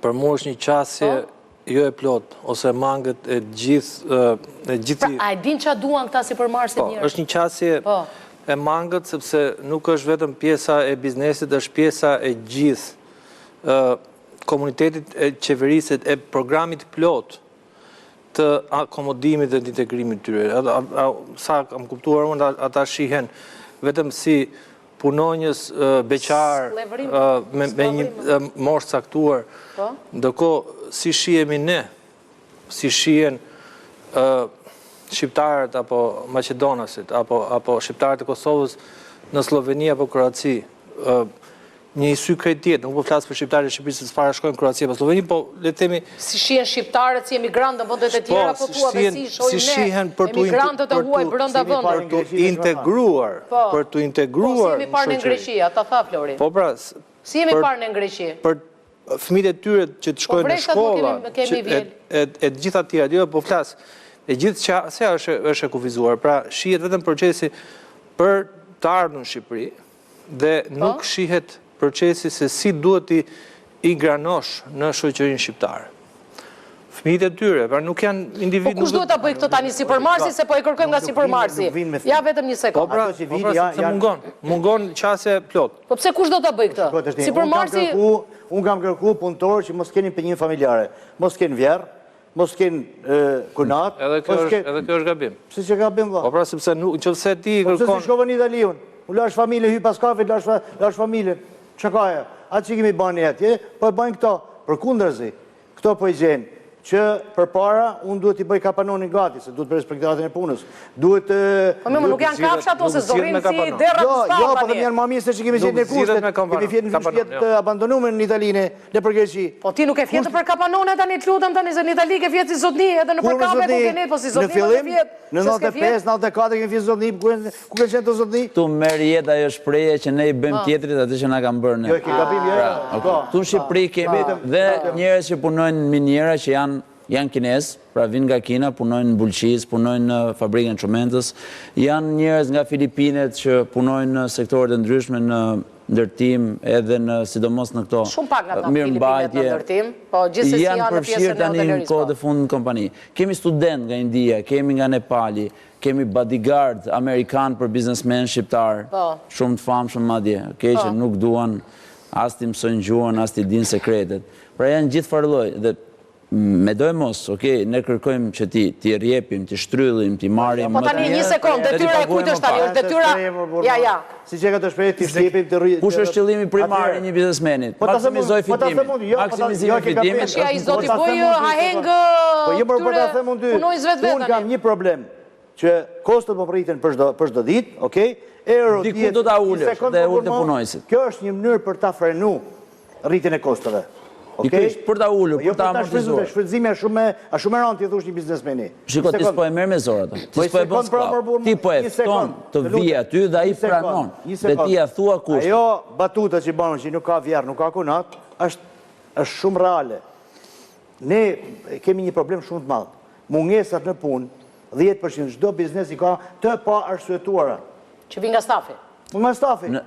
Për mua është një qasje po? jo e plotë ose e mangët e gjithë e gjithë Pra, a e din ça duan këta sipërmarrësit po, njerëz? Është një qasje po. e mangët sepse nuk është vetëm pjesa e biznesit, është pjesa e gjithë komunitetit e qeverisë e programit të plotë të akomodimit dhe të integrimit të tyre. Sa kam kuptuar unë, ata shihen vetëm si punonjës beqar me një moshë të caktuar. Po. Ndërkohë, si shihemi ne, si shihen shqiptarët apo maqedonasit, apo shqiptarët e Kosovës në Slloveni apo Kroaci, një sy krejt tjetër, nuk po flas për shqiptarët e Shqipërisë se s'para shkojnë në Kroaci apo Slloveni, po le të themi si shihen shqiptarët si emigrantë në vendet e po, tjera, po thua dhe si i shohim ne emigrantët e huaj brenda vendit. Për t'u integruar, po. për t'u integruar Po si jemi parë në Greqi, ata tha Flori. Po pra, si jemi parë në Greqi? Për fëmijët e tyre që të po, shkojnë në shkolla, e të gjitha të tjerat, jo, po flas, e gjithë qasja është është e kufizuar. Pra, shihet vetëm procesi për të ardhur në Shqipëri, dhe po. nuk shihet procesi se si duhet t'i ingranosh në shoqërinë shqiptare. Fëmijët e tyre, pra nuk janë individë... Po kush duhet ta bëjë këtë tani sipërmarrësi, se po e kërkojmë nga sipërmarrësi. Ja vetëm një sekondë. Po pra, po pra sepse mungon, mungon qasje e plotë. Po pse kush do ta bëjë këtë? Sipërmarrësi... Unë kam kërku punëtorë që mos kenë impenjim familjare, mos kenë vjehrr, Mos kenë kunat. Edhe kjo është edhe kjo është gabim. Pse që gabim valla? Po pra sepse nuk nëse ti po kërkon. Po pse shkova në Itali unë? Unë lash familjen, hy pas kafit, lash lash familjen. Çka ka ajo? Atë që kemi bani atje, po e bajnë këto. Përkundrazi, këto po i gjejnë që përpara unë duhet t'i bëj kapanonin gati, se duhet për inspektoratin e punës. Duhet Po më nuk janë kafshë ato se s'do rrinë si derra të stallë. Jo, jo, po them janë më mirë se që kemi gjetë në kushtet. Kemi fjetë në shtëpi të abandonuar në Itali ne. Nëpër Greqi. Po ti nuk e fjetë për kapanone tani të lutem tani se në Itali ke fjetë si zotni edhe nëpër kafe ku ke nejt po si zotni më ke fjetë. Në fillim, në 95, 94 kemi fjetë zotni, ku ke qenë të zotni? Këtu merr jetë ajo shprehje që ne i bëjmë po. tjetrit atë që na kanë bërë ne. Jo, ke gabim, jo. Pra, po. Këtu në Shqipëri kemi dhe njerëz që punojnë në miniera që janë janë kinezë, pra vijnë nga Kina, punojnë në Bulqizë, punojnë në fabrikën e çimentos, janë njerëz nga Filipinet që punojnë në sektorët e ndryshme në ndërtim edhe në sidomos në këto Shumë pak nga Filipinet në ndërtim, po gjithsesi janë në pjesën e tani në kohët e fundit në kompani. Kemi studentë nga India, kemi nga Nepali, kemi bodyguard amerikan për biznesmenë shqiptarë, po. shumë të famshëm madje, okay, po. që nuk duan as t'i mësojnë gjuhën, as t'i dinë sekretet. Pra janë gjithfarë lloj dhe Me do e mos, ok, ne kërkojmë që t'i t'i rrjepim, t'i shtrydhim, t'i marrim Po tani një sekondë, detyra e kujt është tani, është detyra Ja, ja. Si që ka të shprehje, t'i shtrjepim, të rri... Kush është qëllimi primar i një biznesmeni? Po Maksimizoj fitimin. Jo, Maksimizimi i fitimit është ai s'do t'i bëjë aheng Po jo, por po ta them unë ty. Punonjësve të vet Unë kam një problem që kostot po rriten për çdo për çdo ditë, okay? Euro Diku do ta ulësh dhe e ul te punonjësit. Kjo është një mënyrë për ta frenu rritjen e kostove. Okay? Pikërisht, për ta ulur, jo për ta amortizuar. Jo, shfrytëzimi është shumë është shumë e rëndë t'i thush një biznesmeni. Shiko, ti s'po e merr me zor atë. Ti po s'po e bën skllav. Ti po e fton të vijë aty dhe ai pranon. Dhe ti ia thua kushtet. Ajo batuta që bën që nuk ka vjehrr, nuk ka kunat, është është shumë reale. Ne kemi një problem shumë të madh. Mungesat në punë, 10% çdo biznes i ka të paarsyetuara. Që vijnë nga stafi. Nga stafi.